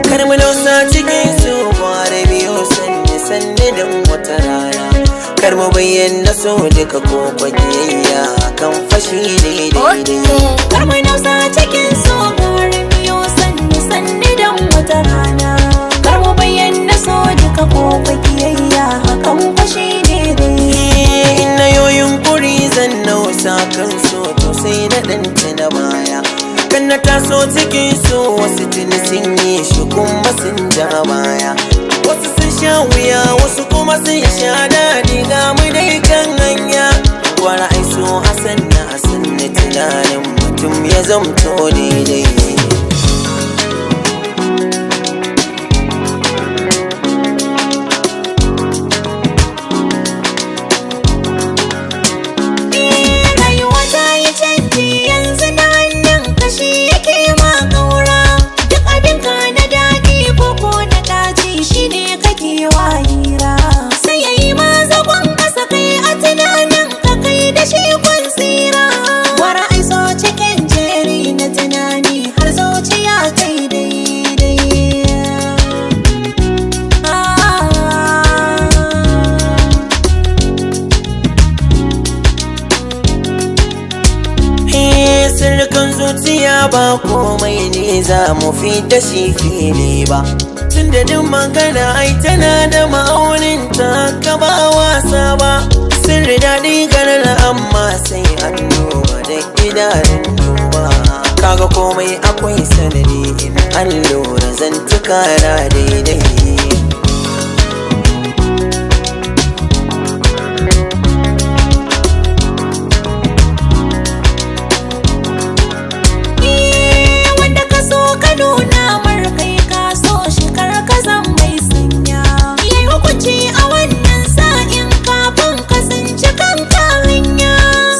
Kar mu nausa cikin su gware biyu sanni sanni don wata rana. Kar mu bayyana so duka ko kwakiyayya kan fashi ne daidai. Kar mu nausa cikin so gara biyo sanni sanni don wata rana. Kar mu bayyana so duka ko kiyayya hakan fashi ne dai. In na yo yunkuri zan nausa kan so to sai na ɗan na baya. Kan na taso cikin so wasu tuni sun yi shi kuma sun ja baya. Wasu sun sha wuya, wasu kuma sun sha daɗi, ga mu dai kan hanya. Gwara ai so Hassan na Hassan na tunanin mutum ya zamto daidai. Rayuwa ta yi canji yanzu na hannun kashi yake ma ƙaura. Duk abin ka na daɗi ko ko na ɗaci shi ne kake wa hira. Sai ya yi ma zagon ƙasa kai a tunanin ka kai da shi kun tsira. Gwara ai so cikin jeri na tunani har zuciya ta yi daidai. Ah. Sirrikan zuciya ba komai ne za mu fi da shi fili ba. Tun da duk magana ai tana da ma'aunin ta ka ba wasa ba. Sirri daɗi ganin amma sai an duba da idanun duba. Kaga komai akwai sanadi in an lura zantuka na daidai. Wanda ka so ka nuna mar kai ka so shi kar ka zan mai sanya. Yayi hukunci a wannan sa'in kafin ka tsinci kanka hanya.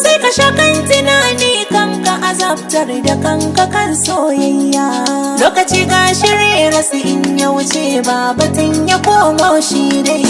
Sai ka sha kan tunani kanka azabtar da kanka kan soyayya. Lokaci ga shirye rasu in ya wuce ba batun ya komo shi dai.